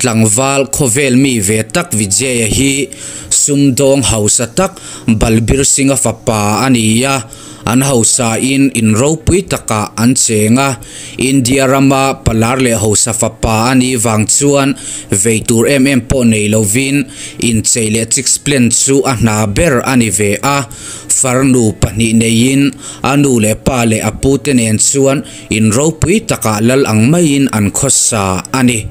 Tlangval khawvel mi ve tak Vijay-a hi sumdawng hausa tak Balbir Singh-a fapa a ni a, an hausain in ropui takah an cheng a. India rama palar leh hausa fapa a nih vang chuan vei tur em em pawh nei lovin inchei leh chik-splen chu a hna ber a ni ve a. Farnu pahnih neiin a nu leh pa leh a pute nen chuan in ropui takah lal ang maiin an khawsa a ni.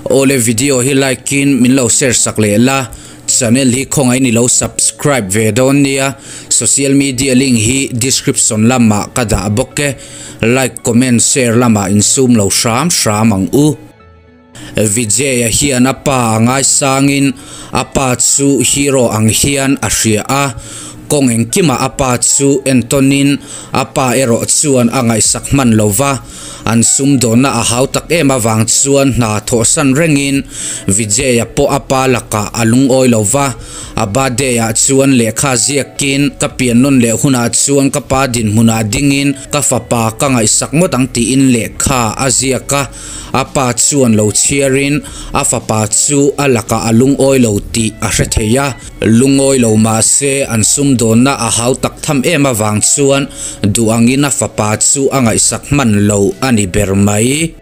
Awle video hi like in min lo share sak leh la, channel hi khawngaih in i lo subscribe ve dawn nia, social media link hi description lamah ka dah bawk e, like comment share lamah insum lo hram hram ang u. Vijay-a hian a pa a ngaisangin a pa chu hero ang hian a hria a, kawng engkimah a pa chu entawnin a pa erawh chuan a ngaihsak hman lo va, an sumdawnna a hau tak em avang chuan hna thawhsan rengin Vijay-a pawh a pa lakah a lungawi lo va, a birthday-ah chuan lehkha ziakin ka pian nawn leh hunah chuan ka pa dinhmunah dingin ka fapa ka ngaihsak ngawt ang tiin lehkha a ziak a. A pa chuan lo chhiarin a fapa chu a lakah a lungawi lo tih a hre thei a. Lungawi lo mahse an sumdawnna a hau tak tham em avang chuan duh angin a fapa chu a ngaihsak hman lo a ni ber mai.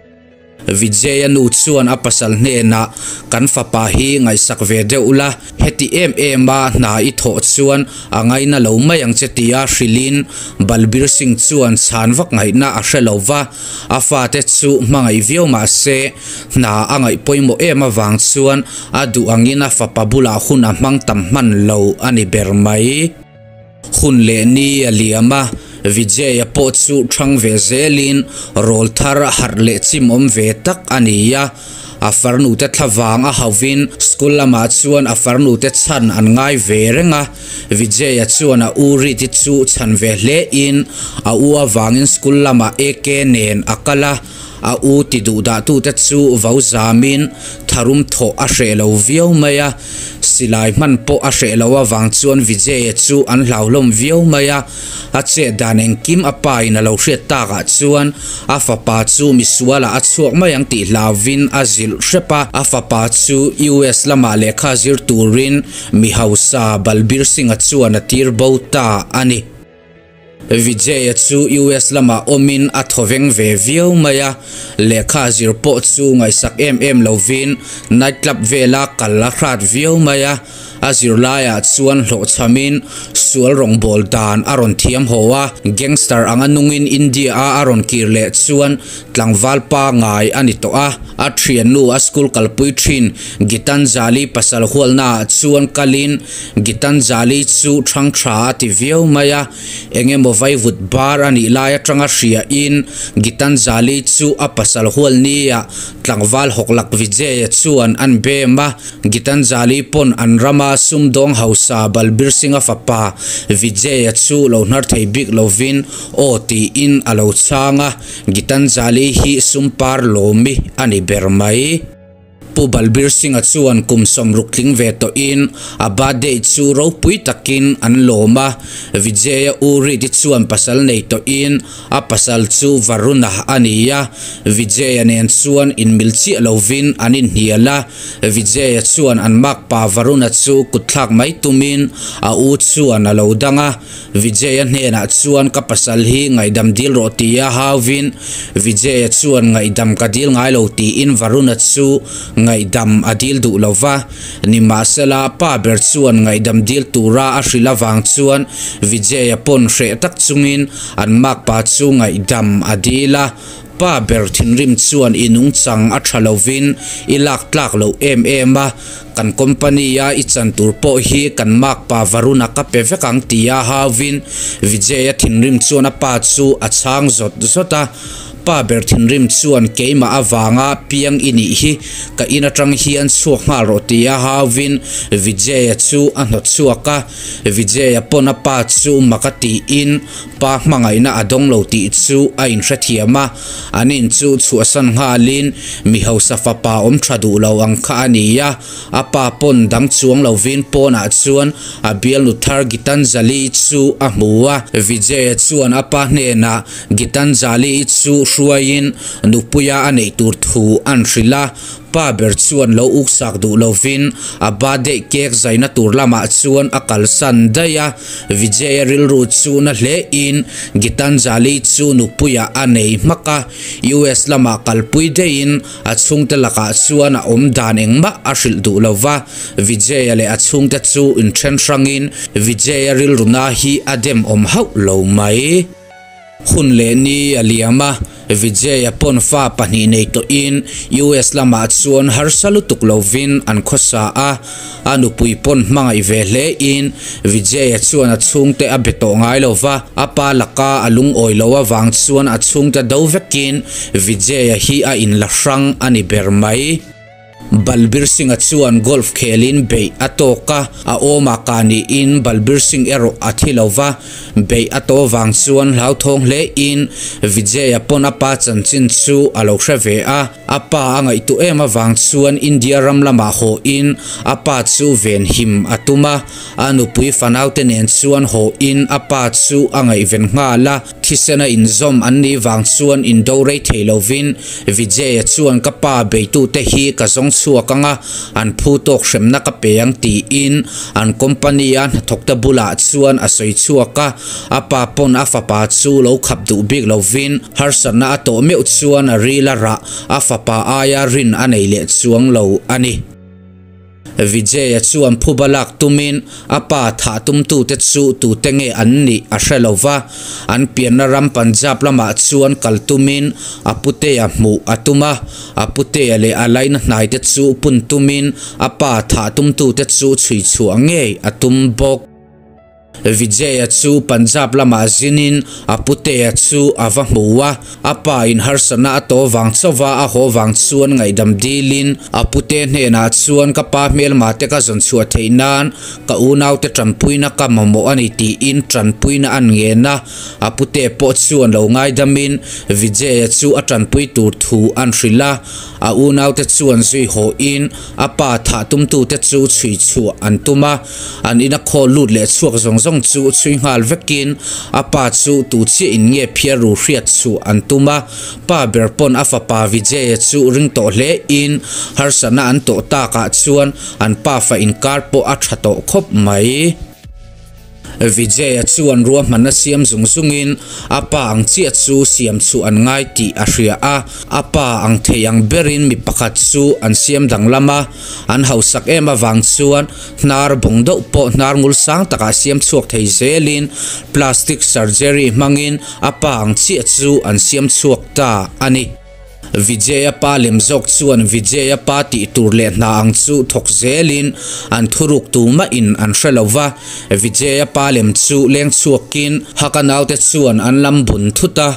Vijay-a nu chuan a pasal hnenah, Kan fapa hi ngaihsak ve deuh la, heti em em a hna i thawh chuan A ngaina lo mai ang che tia hrilhin Balbir Singh chuan chhan vak ngaihna a hre lo va, a fate chu hmangaih viau mah se hna a ngaih pawimawh em avang chuan a duh angin a fapa bulah hun a hmang tam hman lo a ni ber mai. Hun leh ni a liam a, Vijay-a pawh chu thang ve zelin rawl thar harh leh chimawm ve tak a ni a. A farnute thlavang a hauhin school lamah chuan a farnute chhan an ngai ve reng a, Vijay-a chuan a u Riti chu chhan ve hle in a u avangin school lamah AK nen a kal a, a u ti duh dahtute chu vo zamin tharum thawh a hreh lo viau mai a, silai hman pawh a hreh lo avang chuan Vijay-a chu an hlauhlawm viau mai a. A chet dan engkim a pa in a lo hriat takah chuan a fapa chu misualah a chhuak mai ang tih hlauvin a zilh hrep a. A fapa chu US lamah lehkha zir turin mi hausa Balbir Singh-a chuan a tir bo ta a ni. Vijay-a chu US lamah awmin a thawveng ve viau mai a, lehkha zir pawh chu ngaihsak em em lovin night club vela kal a hrat viau mai a. A zirlaiah chuan hlawhchhamin sual rawngbâwl dan a rawn thiam haw a, gangster anga nungin India-a a rawn kir leh chuan tlangval pangai a ni tawh a. A thiannu a school kalpui thin Gitanjali pasal hualnaah chuan kalin Gitanjali chu thang tha a ti viau mai a, eng emaw vaivut bar a nih lai atanga hriain Gitanjali chu a pasal hualnia tlangval hawklak Vijay-a chuan an bem a. Gitanjali pawn an rama sumdawng hausa Balbir Singh-a fapa Vijay-a chu lo hnar thei bik lovin aw tiin a lo chhang a, Gitanjali hi sumpar lawmi a ni ber mai. Pu Balbir Singh-a chuan kum sawmruk tling ve tawhin a birthday chu ropui takin an lawm a, Vijay-a u Riti chuan pasal nei tawhin A pasal chu Varuna a ni a, Vijay-a nen chuan inmil chiah lovin an inhnial a. Vijay-a chuan an makpa Varuna chu kutthlak mai tumin a u chuan a lo dang a. Vijay-a hnenah chuan ka pasal hi ngaihdam dil rawh tia hauvin Vijay-a chuan ngaihdam ka dil ngai lo tiin Varuna chu ngaihdam a dil duh lo va. Nimahsela, pa ber chuan ngaihdam dil tura a hrilh avang chuan Vijay-a pawn hreh tak chungin an makpa chu ngaihdam a dil a. Pa ber thinrim chuan i nungchang a tha lovin i lak tlak loh em em a, kan company-a i chan tur pawh hi kan makpa Varun-a ka pe vek ang tia hauvin Vijay-a thinrim chuan a pa chu a chhang zawt zawt a. Pa ber thinrim chuan keimah avanga piang i nih hi ka in atang hian chhuak nghal rawh tia hauvin Vijay-a chu a hnawt chhuak a. Vijay-a pawn a pa chu mak a tiin pa hmangaihna a dawng lo tih chu a inhrethiam a. An in chu chhuahsan nghalin mi hausa fapa awm tha duh lo ang kha a ni a. A pa pawn dang chuang lovin pawnah chuan a bialnu thar Gitanjali chu a hmu a. Vijay-a chuan a pa hnenah Gitanjali chu hruaiin nupuia a neih tur thu an hrilh a, pa ber chuan lo uksak duh lovin a birthday cake zaina tur lamah chuan a kalsan daih a, Vijay-a rilru chu na hlein Gitanjali chu nupuia a nei hmak a, US lamah kalpui daihin a chhungte lakah chuan a awm dan engmah a hrilh duh lova, Vijay-a leh a chhungte chu inthen hrangin Vijay-a rilruna hi a dem awm hauh lo mai. Hun leh ni a liam a, Vijay-a pawn fa pahnih nei tawhin US lamah chuan harsa lutuk lovin an khawsa a, a nupui pawn hmangaih ve hlein Vijay-a chuan a chhungte a be tawh ngai lo va, a pa laka a lungawi lo avang chuan a chhungte do vekin Vijay-a hi a inla hrang a ni ber mai. Balbir Singh-a chuan golf khelin beih a tawk a, a awmah kah niin Balbir Singh erawh a thi lo va, beih a tawh vang chuan hlauthawng hlein Vijay-a pawn a pa chanchin chu a lo hre ve a, a pa a ngaihtuah em avang chuan India ram lamah hawhin a pa chu venhim a tum a, a nupui fanaute nen chuan hawhin a pa chu a ngaihven nghal a. Thisena inzawm an nih vang chuan indo rei thei lovin Vijay-a chuan ka pa beitute hi ka zawng chhuak ang a, an phu tawk hremna ka pe ang tiin an company-a hnathawkte bulah chuan a sawi chhuak a, a pa pawn a fapa chu lo khap duh bik lovin harsatna a tawh meuh chuan a ril a rah, a fapa aia rin a nei leh chuang lo a ni. Vijay-a chuan phuba lak tumin a pa thah tumtute chu tute nge an nih a hre lo va, an pianna ram Punjab lamah chuan kal tumin a putea hmuh a tum a, a putea leh a laina hnaite chu pun tumin a pa thah tumtute chu chhui chhuah ngei a tum bawk. Vijay-a chu Punjab lamah zinin a putea chu a va hmu a, a pa in harsatna a tawh vang chauha a haw vang chuan ngaihdam dilin a pute hnenah chuan ka pa hmelma te ka zawn chhuah theih nan ka unaute tanpuina ka mamawh a ni tiin tanpuina an ngen a, a pute pawh chuan lo ngaidamin Vijay-a chu a tanpui tur thu an hrilh a, a unaute chuan zui hawhin a pa thah tumtute chu chhui chhuah an tum a. An ina khaw lut leh chhuak zawng zawng chu chhui nghal vekin a pa chu tu chiah in nge phiar ru hriat chhuah an tum a, pa ber pawn a fapa Vijay-a chu ring tawh hle in harsatna an tawh takah chuan an pafa inkar pawh a tha tawh khawp mai. Vijay-a chuan ruahmanna siam zung zungin a pa ang chiah chu siam chhuah an ngai tih a hria a, a pa ang thei ang berin mi pakhat chu an siam danglam a, an hausak em avang chuan hnar bawng deuh pawh hnar ngul sang takah siam chhuak thei zelin plastic surgery hmangin a pa ang chiah chu an siam chhuak ta a ni. Vijay-a pa lem zawk chuan Vijay-a pa tih tur leh hna ang chu thawk zelin an thuruk tumah in an hre lo va. Vijay-a pa lem chu leng chhuakin Haka naute chuan an lam bun thut a,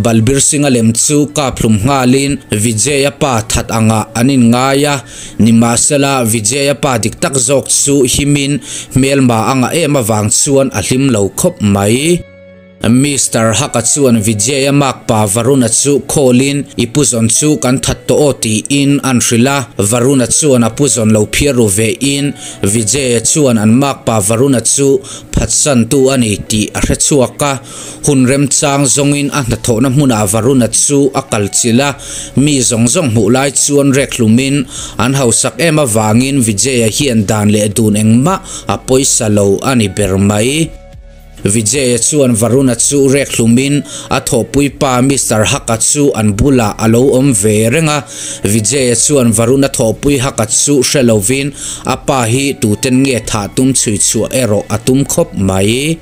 Balbir Singh-a lem chu kap hlum nghalin Vijay-a pa that angah an inngai a. Nimahsela, Vijay-a pa dik tak zawk chu himin hmelma a ngah em avang chuan a hlim lo khawp mai. Mister Haka chuan Vijay-a makpa Varun-a chu call-in i puzawn chu kan that tawh aw tiin an hrilh a. Varun-a chuan a puzawn lo phiar ru vein Vijay-a chuan an makpa Varun-a chu phatsantu a ni tih a hre chhuak a. Hun remchang zawngin a hnathawhna hmunah Varun-a chu a kal chilh a, mi zawng zawng hmuh lai chuan rek hlumin an hausak em avangin Vijay-a hian dan leh dun engmah a pawisa lo a ni ber mai. Vijay-a chuan Varun-a chu rek hlumin a thawhpui pa Mister Haka chu an bulah a lo awm ve reng a. Vijay-a chuan Varun-a thawhpui Haka chu hre lovin a pa hi tuten nge thah tum chhui chhuah erawh a tum khawp mai.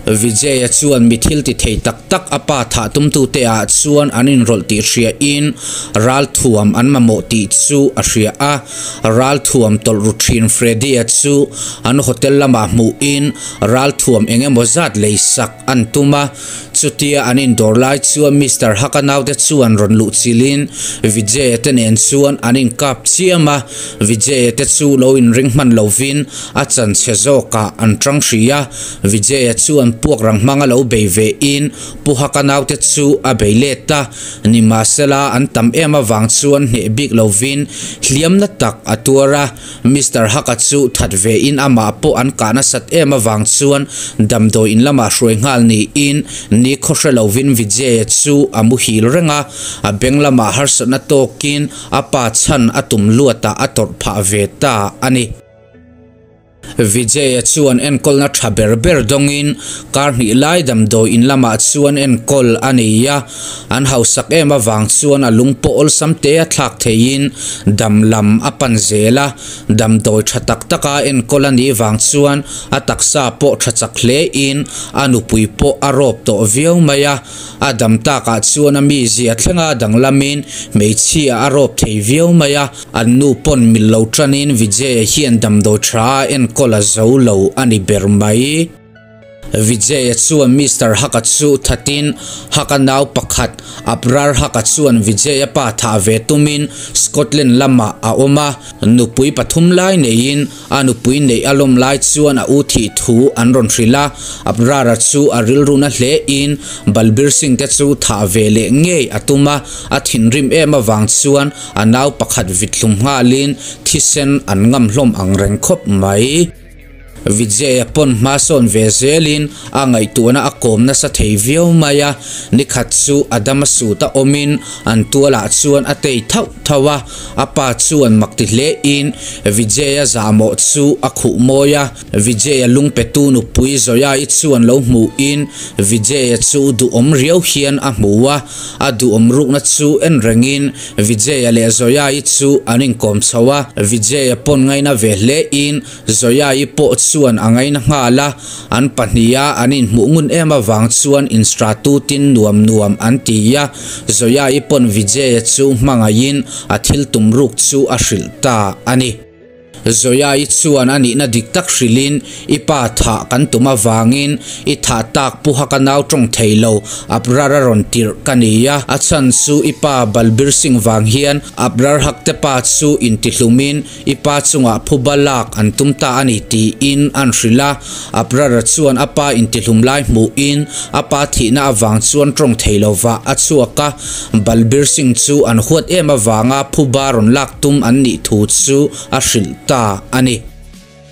Vijay-a chuan mi thil ti thei tak tak a pa thah tumtute ah chuan an inrawlh tih hriain ralthuam an mamawh tih chu a hria a. Ralthuam tawlh ru thin Freddy-a chu an hotel lamah hmuhin ralthuam eng emaw zat lei sak an tum a. Chutia an indawr lai chuan Mister Haka naute chuan rawn luh chilhin Vijay-a te nen chuan an inkap chiam a. Vijay-a te chu lo inring hman lovin a chanchhe zawkah an tang hrih a. Vijay-a chuan puakrang hmanga lo bei ve in Pu Haka naute chu a bei let a, nimahsela an tam em avang chuan hneh bik lovin hliamna tak a tuar a. Mister Haka chu that ve in amah pawh an kah nasat em avang chuan damdawi in lamah hruai nghal niin nikhaw hre lovin Vijay-a chu a muhil reng a, a beng lamah harsatna tawkin a pa chhan a tum luatah a tawrh phah ve ta a ni. Vijay-a chuan enkawlna tha ber ber dawngin kar hnih lai damdawi in lamah chuan enkawl a nei a, an hausak em avang chuan a lung pawh awlsam te a thlak theiin dam lam a pan zel a, damdawi tha tak taka enkawl a nih vang chuan a taksa pawh tha chak hlein a nupui pawh a rawp tawh viau mai a. A dam takah chuan a mizia thlenga danglamin hmeichhia a rawp thei viau mai a, an nu pawn mil lo tanin Vijay-a hian damdawi tha a enkawl a zo lo a ni ber mai. Vijay-a chuan Mister Haka chu thatin Haka nau pakhat Abrar Haka chuan Vijay-a pa thah ve tumin Scotland lamah a awm a, nupui pathum lai neiin A nupui neih a lawm lai chuan a u thih thu an rawn hrilh a, Abrara chu a rilruna hle in Balbir Singh te chu thah ve leh ngei a tum a, a thinrim em avang chuan a nau pakhat vit hlum nghalin thisen an ngam hlawm ang reng khawp mai. Vijay-a pawn hma sawn ve zelin a ngaihtuahna a kawm nasa thei viau mai a, nikhat chu a dam a sut a awmin an tualah chuan a tei thauh thauh a, A pa chuan mak ti hle in Vijay-a zahmawh chu a khuh mawi a, Vijay-a lungpetu nupui Zoya-i chuan lo hmuh in Vijay-a chu duhawm riau hian a hmu a, a duhawm rukna chu en reng in Vijay-a leh Zoya-i chu an inkawm chho a, Vijay-a pawn ngaina ve hle in Zoya-i pawh chuan a ngaina nghal a, an pahniha an inhmuh ngun em avang chuan instratutin nuam nuam an ti a, Zoya-i pawn Vijay-a chu hmangaihin a thil tum ruk chu a hrilh ta a ni. Zoya-i chuan a nihna dik tak hrilhin, I pa thah kan tum avangin i thah tak puha ka nau tawng thei lo, Abrar a rawn tirh ka ni a, a chhan chu i pa Balbir Singh vang hian Abrar Hakte pa chu intihlumin I pa chungah phuba lak an tum ta a ni tiin an hrilh a. Abrara chuan a pa intihlum lai hmuhin a pa thihna avang chuan tawng thei lovah a chhuak a. Balbir Singh chu an huat em avanga phuba rawn lak tum an nih thu chu a hrilh ta a ni.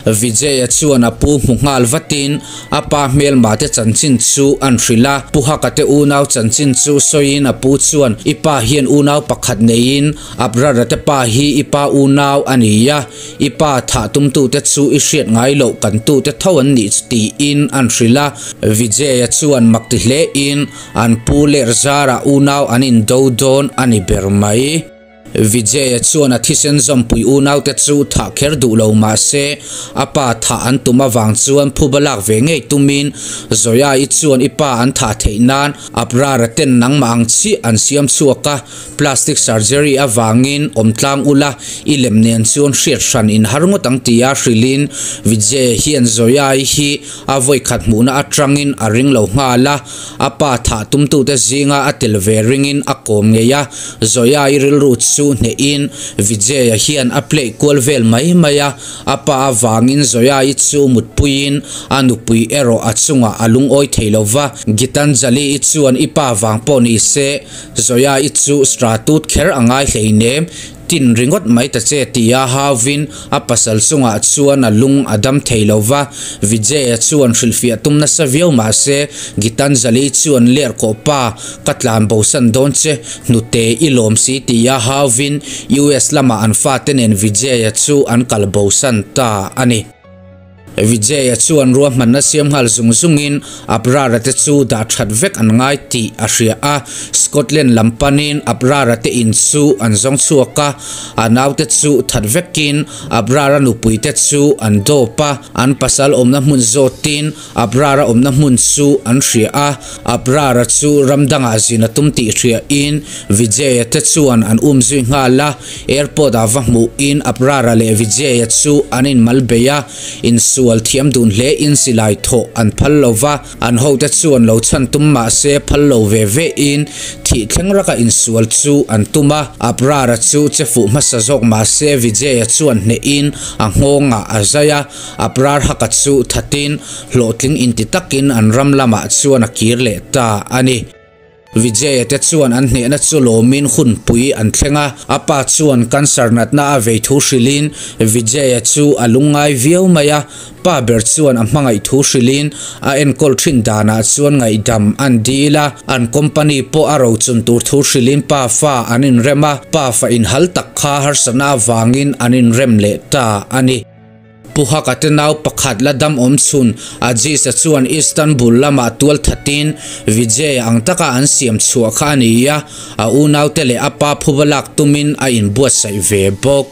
Vijay-a chuan a pu hmu nghal vatin a pa hmelma te chanchin chu an hrilh a. Pu Haka te unau chanchin chu sawiin a pu chuan I pa hian unau pakhat neiin Abrara te pa hi i pa unau a ni a, i pa thah tumtute chu i hriat ngai loh kan tute tho an nih chu tiin an hrilh a. Vijay-a chuan mak ti hlein an pu ler zarah unau an indo dawn a ni ber mai. Vijay-a chuan a thisen zawmpui unaute chu thah kher duh lo mah se, a pa thah an tum avang chuan phuba lak ve ngei tumin Zoya-i chuan i pa an thah theih nan Abrara ten nangmah ang chiah an siam chhuak a, Plastic surgery avangin awm tlang ula, i lem nen chuan hriat hran in har ngawt ang tia hrilhin Vijay hian Zoya-i hi a vawikhat hmuhna atangin a ring lo nghal a, a pa thah tumtute zinga a tel ve ringin a kawm ngei a, Zoya-i rilru chu hnehin Vijay-a hian a play kual vel mai mai a, a pa avangin Zoya-i chu mutpuiin a nupui erawh a chungah a lungawi thei lo va, Gitanjali-i chuan i pa vang pawh ni se Zoya i chu stratut kher a ngai hleinem, tin ringawt mai ta che tia hauvin a pasal chungah chuan a lung a dam thei lo va, Vijay-a chuan hrilhfiah tum nasa viau mah se Gitanjali chuan ler kawh pa ka tlan bosan dawn che, hnute i lawm si tia hauvin US lamah an fate nen Vijay-a chu an kal bosan ta a ni. Vijay-a chuan ruahmanna siam nghal zung zungin Abrara te chu dah that vek an ngai tih a hria a. Scotland lam panin Abrara te in chu an zawng chhuak a, a naute chu that vekin Abrara nupui te chu an dawp a, an pasal awmna hmun zawtin Abrara awmna hmun chu an hria a. Abrara chu ram dangah zin a tum tih hriain Vijay-a te chuan an umzui nghal a. Airport ah va hmuhin Abrara leh Vijay-a chu an inmal bei a, insual. Insual thiam dun hle in silai thawh an phal lo va, an hote chuan lo chhan tum mah se phal lo ve ve in thih thleng raka insual chu an tum a. Abrar-a chu che fuh hmasa zawk mah se Vijay-a chuan hneh in a nghawngah a zai a, Abrar haka chu thatin hlawhtling inti takin an ram lamah chuan a kir leh ta a ni. Vijay-a te chuan an hnehna chu lawmin hunpui an thleng a, a pa chuan cancer natna a vei thu hrilhin Vijay-a chu a lungngai viau mai a, pa ber chuan a hmangaih thu hrilhin a enkawl thin danah chuan ngaihdam an dil a, an company pawh a rochun tur thu hrilhin pa fa an inrem a, pa fa inhal tak kha harsatna avangin an inrem leh ta a ni. Pu Haka te nau pakhat la dam awm chhun Aziz-a chuan Istanbul lamah tual thatin Vijay ang taka an siam chhuah kha a ni a, a unaute leh a pa phuba lak tumin a inbuatsaih ve bawk.